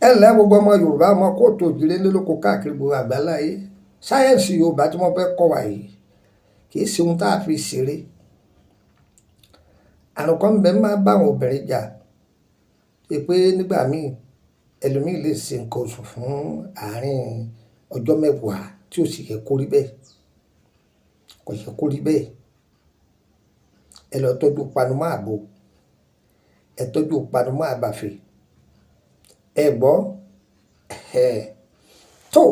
Ẹ ǹlẹ́ gbogbo ọmọ Yorùbá, ọmọ káàárọ̀ oòjíire, lólóko káàkiri gbogbo àgbáláyé. Sáyẹ́ǹsì Yorùbá tí wọ́n fẹ́ kọ́ wa yìí kì í ṣe ohun tá a fi ṣeré. Àrùn kan bẹ máa bá àwọn obìnrin jà pé nígbà míì, ẹlòmíì lè ṣe nǹkan oṣù fún àárín ọjọ́ 10 tí ó sì yẹ kó rí bẹ́ẹ̀. Kò yẹ kó rí bẹ́ẹ̀. Ẹ lọ tọ́jú panumọ́ àgbo, ẹ tọ́jú panumọ́ àbàfẹ́. Ẹ gbọ́ ẹ tó,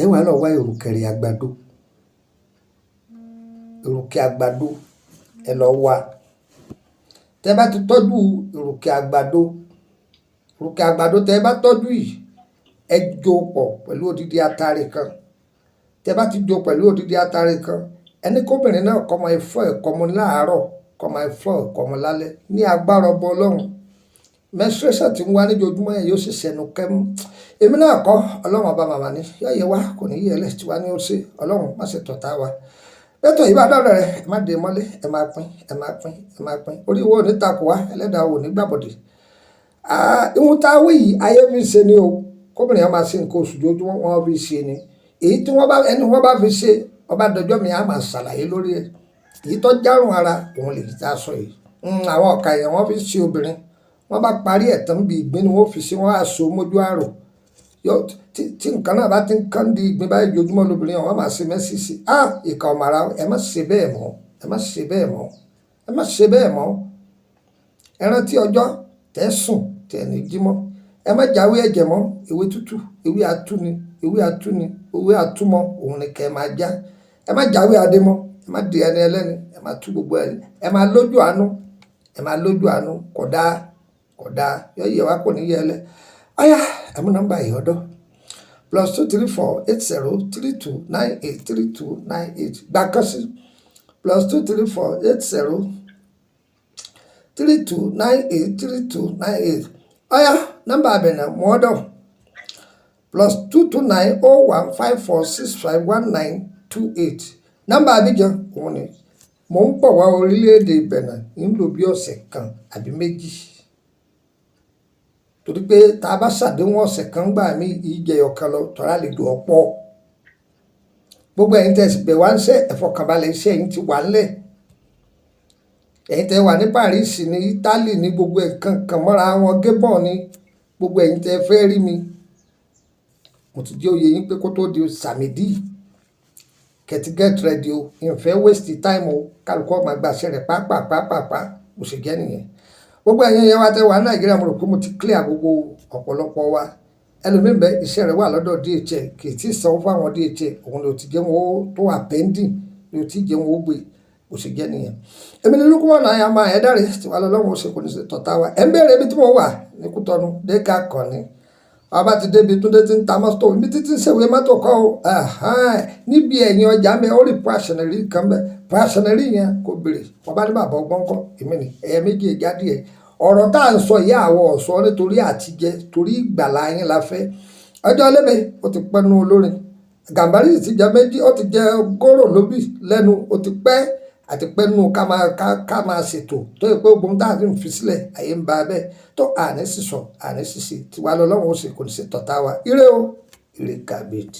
ẹ wá lọ wá ìrùkẹ̀rẹ̀ àgbàdo, ìrùkẹ̀ àgbàdo, ẹ lọ wá. Tẹ bá ti tọ́jú ìrùkẹ̀ àgbàdo, ìrùkẹ̀ àgbàdo tẹ bá tọ́jú yìí, ẹ jó pọ̀ pẹ̀lú odidi atare kan. Tẹ bá ti jó pẹ̀lú odidi atare kan, ẹni kóbìnrin náà kó máa fọ́ ẹ̀kọ mu láàárọ̀, kó máa fọ́ ẹ̀kọ mu lálẹ́. Ní agbára ọba Ọlọ́run, menstruation tí ń wá níjojúmọ́ yẹn yóò sì ṣẹnu kẹ́mú. Èmi náà kọ́, Ọlọ́run ọba màmá ni yóò yẹ wá, kò ní yẹ lẹ̀ tí wá ní ó ṣe. Ọlọ́run má ṣe tọ̀tá wa. Bẹ́tò yìí bá dọ̀rọ̀ rẹ̀, ẹ má dé mọ́lé, ẹ máa pín, ẹ máa pín, ẹ máa pín. Orí wo ò ní takò wá, ẹlẹ́dàá wo ò ní gbàbọ̀dè. Ihun tá a wí yìí, ayé fi ṣe ni o. Kóbìnrin yẹn máa ṣe nǹkan oṣù jojúmọ́, wọ́n fi ṣe ni. Èyí tí wọ́n bá ẹni wọ́n bá fi ṣe, ọba dọjọ́ mi á máa ṣàlàyé lórí ẹ̀. Èyí tó járùn ara òun lè tá a sọ yìí. Àwọn ọ̀kà yẹn, wọ́n fi ṣe obìnrin. Wọ́n bá parí ẹ̀ tán, bí ìgbín ni wọ́n fi ṣe, wọ́n á so mójú àrò. Tí nǹkan náà bá ti ń kán di ìgbín báyìí, jojúmọ́ lóbìnrin yẹn wọ́n máa ṣe menses. Ah, ìkà ọ̀màrà, ẹ má ṣe bẹ́ẹ̀ mọ́, ẹ má ṣe bẹ́ẹ̀ mọ́, ẹ má ṣe bẹ́ẹ̀ mọ́. Ẹ rántí ọjọ́ tẹ́ sùn tẹ́ ní jí mọ́. Ẹ má jáwé ẹ̀jẹ̀ mọ́. Ewé tútù, ewé atúni, ewé atúni, ewé atúmọ̀, òun ni kẹ́ ẹ máa já. Ẹ má jáwé adé mọ́, ẹ má di ẹni ẹlẹ́ni, ẹ má tú gbogbo ẹ, ẹ má lójú àánú, ẹ má lójú àánú. Kódà kódà yọ yẹ wá, kò ní yẹ lẹ. Ọ̀yá, ẹ mú nọ́mbà yìí ọ̀dọ́: +234 80 32 98 32 98. Gbà kan sí: +234 80 32 98 32 98. Ọ̀yá, nọ́mbà abẹ̀nà mú ọ̀dọ́: +229 01 54 65 19 28. Nọ́mbà Abidjan òun ni. Mò ń bọ̀ wá orílẹ̀-èdè Benin, ń lò bí ọ̀sẹ̀ kan àbí 2, torí pé tá a bá ṣàdéhùn ọ̀sẹ̀ kan gbà mí ìjẹyọ̀ kan lọ tọ́ra lè dùn ọ̀pọ̀. Gbogbo ẹ̀yin tẹ́ sì bẹ̀ wá ń ṣe, ẹ̀fọkànbalẹ̀, iṣẹ́ yín ti wà ńlẹ̀. Ẹ̀yin tẹ́ wà ní Paris, ní Italy, ní gbogbo nǹkan kan mọ́ra wọn, Gabon, ní gbogbo ẹ̀yin tẹ́ fẹ́ rí mi, mo ti jẹ́ òye yín pé kó tó di samedi, kẹ́ ti get ready o. Ìfẹ́ waste time o. Kálukú ọmọ àgbàṣe rẹ̀ pápápápápá, mo sì jẹ́ nìyẹn. Gbogbo ẹ̀yin yẹn wá tẹ́ wà ní Nàìjíríà, mo rò pé mo ti clear gbogbo ọ̀pọ̀lọpọ̀ wa. Ẹlòmíín bẹ, iṣẹ́ rẹ̀ wà lọ́dọ̀ DHL, kì í tí ì sanwó fáwọn DHL, òun ló ti jẹ́ wọn ó tó wà pending, ló ti jẹ́ wọn ó gbé. Bó ṣe jẹ́ nìyẹn. Èmi ní Lukman náà yà máa ẹ̀ dáre tí wàá lọ́wọ́ ṣe kò ní ṣe tọ̀tà wa. Ẹ̀ ń bẹ̀rẹ̀ ibi tí mo wà ní Kútọ́nù dẹ́ka kan ni. Ọba ti débi Túndé tí ń ta mọ́tò, ibi títí ń ṣèwé mọ́tò kọ́ o, níbi ẹ̀yìn ọjà mẹ́, ó rí poissonnerie kan bẹ́. Poissonnerie yẹn, kò béèrè wọ́n bá ní bàbá ọgbọ́n kọ́. Èmi ni ẹ̀yẹ méjì jáde ẹ̀. Ọ̀rọ̀ tá à ń sọ yìí, àwọ̀ ọ̀sọ́ nítorí àtijẹ́, torí ìgbàlá yín la fẹ́. Ọjọ́ lẹ́mẹ̀ ó ti pẹ́ nú olórin Gàmbàrí ti jẹ méjì, ó ti jẹ góró lóbì lẹ́nu, ó ti pẹ́ àti pẹ́ nù ká máa ṣètò tó yẹ pé ogun tá a fi sílẹ̀ àyè ń ba bẹ́ẹ̀ tó àní sísọ àní ṣíṣe tiwa lọ́lọ́run ó sì kò ní ṣe tọ̀tá wa. Ire o, ire kàbìtì.